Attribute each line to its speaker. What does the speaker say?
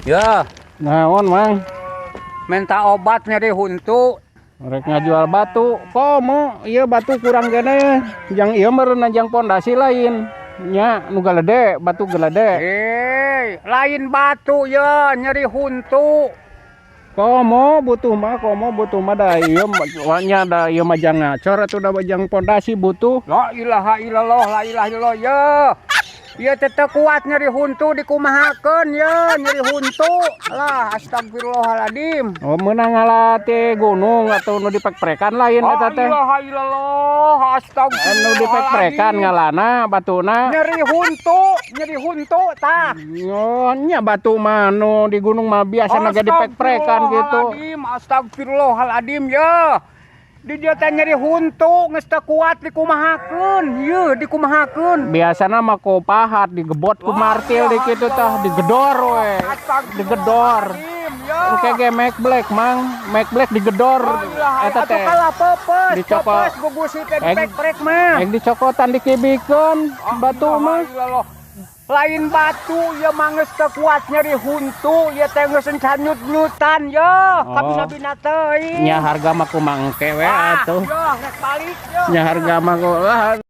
Speaker 1: Ya,
Speaker 2: Naon, Mang?
Speaker 1: Minta obat nyeri huntu.
Speaker 2: Rek ngajual batu. Komo ieu batu kurang kene. Jang ieu meureun jang pondasi lain. Nya nu galede, batu galede.
Speaker 1: Eh, lain batu ya, nyeri huntu.
Speaker 2: Komo butuh mah, komo butuh mah da ieu nya da ieu mah jang ngacor atuh da jang pondasi butuh.
Speaker 1: La ilaha illallah, la ilaha illallah ya. Ieu teh teu kuat nyeri huntu, dikumahakeun ya nyeri huntu. Lah, astagfirullahaladzim.
Speaker 2: Oh, meunang ngala ti gunung atau nu dipek-prekan lain eta teh.
Speaker 1: La ilaha illallah,
Speaker 2: Anu
Speaker 1: astagfirullahaladzim.
Speaker 2: Dipek-prekan ngalana batuna.
Speaker 1: Nyeri huntu tah.
Speaker 2: Oh, nya batu mah nu di gunung mah biasa ge dipek-prekan gitu.
Speaker 1: Astagfirullahaladzim, astagfirullahaladzim ya. Di dieu teh nyeri huntu geus teu kuat, dikumahakeun? Yeuh, dikumahakeun?
Speaker 2: Biasana mah ku pahat digebot ku martil di kitu tah, digedor we. Digedor.
Speaker 1: Ya.
Speaker 2: Engke ge make black, Mang, make black digedor eta teh.
Speaker 1: Atuh kalah peupeus,
Speaker 2: Dicokot.
Speaker 1: Peupeus gugusi teh dipek-prek mah.
Speaker 2: Ek dicokotan dikibikeun batu mah.
Speaker 1: Ilallah. Lain batu ya mah, geus teu kuat nyeri huntu ya teh, geus nyut-nyutan ya.
Speaker 2: Oh.
Speaker 1: Kabina-bina teuing.
Speaker 2: Nya harga mah kumaha engke we
Speaker 1: Ah,
Speaker 2: atuh.
Speaker 1: ya, rek balik ya.
Speaker 2: Nya harga mah ku lah.